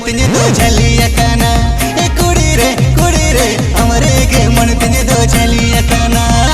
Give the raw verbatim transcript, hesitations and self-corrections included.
ᱛᱤᱧ ᱫᱚ ᱡᱷᱟᱹᱞᱤ ᱟᱠᱟᱱᱟ᱾ ᱮ ᱠᱩᱲᱤ ᱨᱮ, ᱠᱩᱲᱤ ᱨᱮ, ᱟᱢᱨᱮ ᱜᱮ ᱢᱚᱱ ᱛᱤᱧ ᱫᱚ ᱡᱷᱟᱹᱞᱤ ᱟᱠᱟᱱᱟ᱾